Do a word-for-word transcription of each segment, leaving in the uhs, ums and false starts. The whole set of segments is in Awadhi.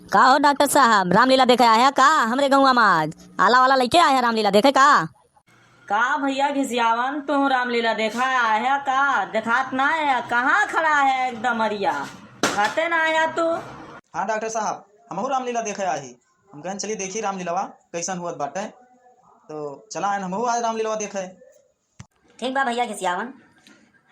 का हो डॉक्टर साहब, रामलीला देखे आया का हमरे गौवा में आज? आला वाला लइके आया रामलीला देखे का? का भैया घिसियावन, तू रामलीला देखा आया का? देखात ना है, कहाँ खड़ा है एकदम अरिया? खाते ना आया तू? हाँ डॉक्टर साहब, हमहू रामलीला देखे आही। हम कहन चली देखी रामलीलावा कैसन हुअत बाटे, तो चला आयन हमहू आज रामलीलावा देखे। ठीक बा भैया घिसियावन,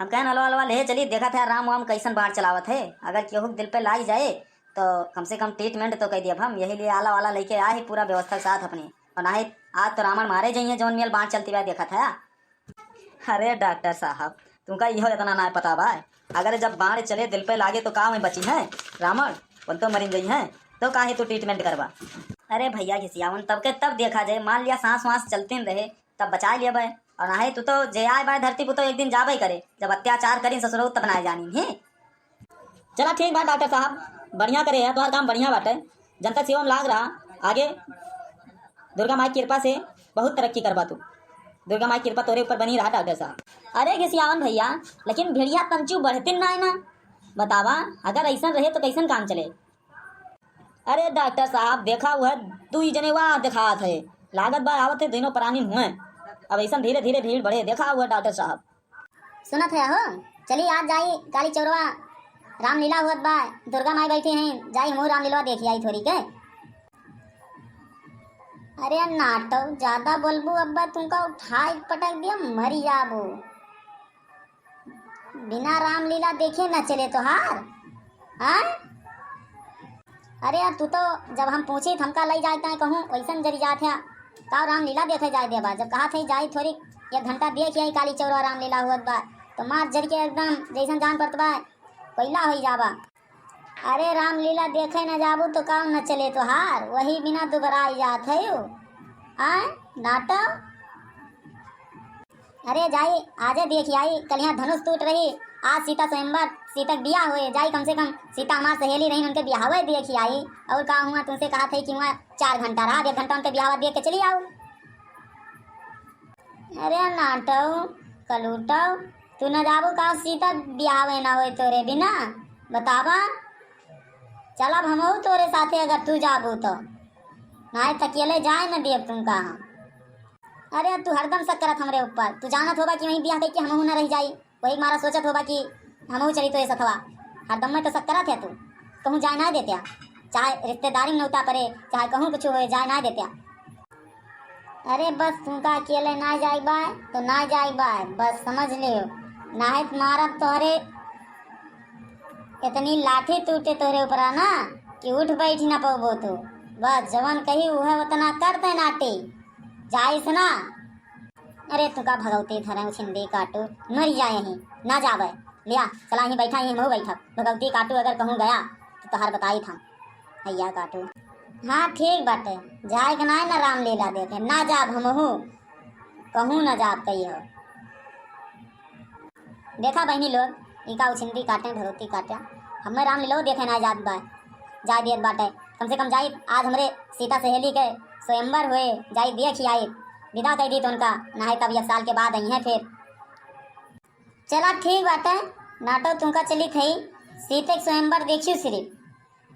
हम कहन अलवा अलवा ले चली, देखत है राम वाम कैसन बाण चलावत है। अगर केहू के दिल पे लाग जाए तो कम से कम ट्रीटमेंट तो कर दियब हम। यही लिए आला वाला लेके आए ही पूरा व्यवस्था के साथ अपनी। और नाहीं आज तो रावण मारे जाइए, जौन मेल बाण चलती बा देखत है। अरे डॉक्टर साहब, तुमका इहो इतना ना पता बा, अगर जब बाण चले दिल पे लागे तो का में बची है रावण? उन तो मरिन गई है, तो काहे तू ट्रीटमेंट करवा? अरे भैया घिसियावन, तब के तब देखा जाए, मान लिया सांस वांस चलती न रहे, तब बचाए लिया बे। और नाहीं तू तो जे आए बाय धरती पे तो एक दिन जाबे करे, जब अत्याचार करी ससुरो तब ना जानी ही। चला ठीक बा डॉक्टर साहब, बढ़िया करे है, तोहार काम बढ़िया बाटे, जनता सेवा में लाग रहा, आगे दुर्गा माई की कृपा से बहुत तरक्की करबा तू। दुर्गा माई की कृपा तोरे ऊपर बनी रहा डॉक्टर साहब। अरे घिसियावन भैया, लेकिन भिड़िया तंचू बढ़तिन ना है ना, बतावा, अगर ऐसन रहे तो कैसन काम चले? अरे डॉक्टर साहब, देखा हुआ दुई जने वहाँ देखात है, लागत बा आवत है दोनों प्राणी हुए। अब ऐसन धीरे धीरे भीड़ बढ़े, देखा हुआ डॉक्टर साहब। सुनत है हो, चली आज जाई काली चौरवा, रामलीला हुअत बा, दुर्गा माई बैठी हैं, जाई हमहू रामलीला देखी आई थोड़ी के। अरे नाटो, ज्यादा बोलबू अब्बा तुमका उठाए पटक दिया, मरी जाबू। बिना रामलीला देखे न चले तोहार, हाँ? अरे यार, तू तो जब हम पूछी त हमका लई जाए ताए कहूँ वैसन जरी जात है, का रामलीला देखे जाए देबा? जब कहा थे जाई थोड़ी एक घंटा देख आई काली चौरा रामलीला हुअत बा, तो मार जर के एकदम जैसन जान पड़त बा, कोयला होई जाबा। अरे रामलीला देखे न जाबू तो काम न चले तोहार, वही बिना दुबराई जात है यू। आए नाटो। अरे जाई, आजे देख आई, कलिया धनुष टूट रही, आज सीता स्वयंवर, सीता के बियाह होए, जाई कम से कम सीता हमार सहेली रही, उनके बियाहवे देख आई। और का हुआ, तुमसे कहा था कि हुआ चार घंटा रहा, एक घंटा उनके बियाहवा देख के चली आओ। अरे नाटो, कलूटो, तू न जाबू का सीता बियाहवे ना होए तोरे बिना, बतावा। चलब हमहू तोरे साथे अगर तू जाबू तो, नाहीं त अकेले जाए न देब तुमका हम। अरे, तू हरदम शक करत हमरे ऊपर। तू जानत होबा कि वहीं बियाह कइके हमहू न रह जाई। वही मारा सोचत होबा कि हमहू चली तोरे सथवा। हरदम में तो शक करत है तू। कहूँ जाए ना देत्या। चाहे रिश्तेदारी में नौता परे, चाहे कहूँ कुछ होए, जाए ना देत्या। अरे बस, तुमका अकेले ना जाए बाय, तो ना जाए बाय, बस समझ लियो। नाहीं त मारब तोहरे इतनी लाठी टूटे तोहरे ऊपरा ना कि उठ बैठ ना पउबो तू। बस जवन कही उहे उतना करते नाटी। जाइस ना। अरे तुका भगवती धरे उछिंदी काटू, मर जाए ही, ना जावे। लिया, चला ही बैठा ही, हमहू बैठब। भगवती काटू अगर कहूँ गया तो तोहार बताई था। हैया काटू। हाँ ठीक बाटे, जाए के नाय ना रामलीला देखे, ना जाब हमहू, कहूँ ना जाब कहियो। देखा बहिनी लोग, ई का उछिंदी काटे, भगवती काटे, हमें रामलीला देखे ना जात बा, जाए दियत बाटे। कम से कम जाई आज हमरे सीता सहेली के स्वयंवर हुए, जाई देख आई, विदा कर दी तो उनका, ना है तब एक साल के बाद आई हैं फिर। चला ठीक बाटे, नाटो तुमका चली थई, सीते के स्वयंवर देखियो सिर्फ।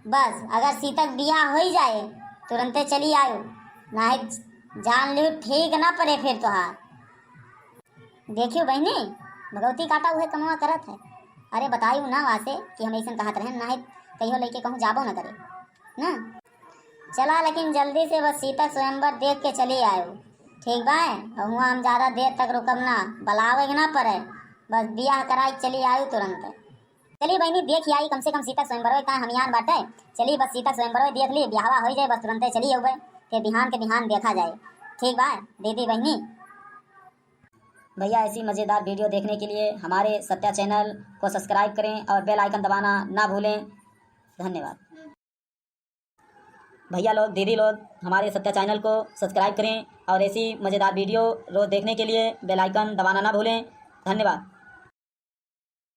बस अगर सीता के बियाह होई जाए, तुरंते चली आयो, नाहीं जान लियो ठीक ना पड़े फिर तोहार। देखियो बहिनी, भगवती काटा उहे कमवा करत है। अरे बताई ना वासे कि हम ऐसन कहत रहेन, नाहीं कहियो लइके कहूँ जाबो न करे ना। चला लेकिन जल्दी से बस सीता स्वयंवर देख के चली आयो, ठीक बा? और हुआ हम ज्यादा देर तक रुकब ना, बुलावे के ना पड़े, बस बियाह कराई चली आयो तुरंत। चली बहिनी, देख आई कम से कम सीता स्वयंवरवे का हमियान बाटे। चली बस सीता स्वयंवरवे देख ली, बियाहवा हो जाए, बस तुरंते चली अउबे, फिर बिहान के बिहान देखा जाए। ठीक बा दीदी बहिनी। भैया, ऐसी मज़ेदार वीडियो देखने के लिए हमारे सत्या चैनल को सब्सक्राइब करें और बेल आइकन दबाना ना भूलें। धन्यवाद। भैया लोग, दीदी लोग, हमारे सत्या चैनल को सब्सक्राइब करें और ऐसी मज़ेदार वीडियो रोज़ देखने के लिए बेल आइकन दबाना ना भूलें। धन्यवाद।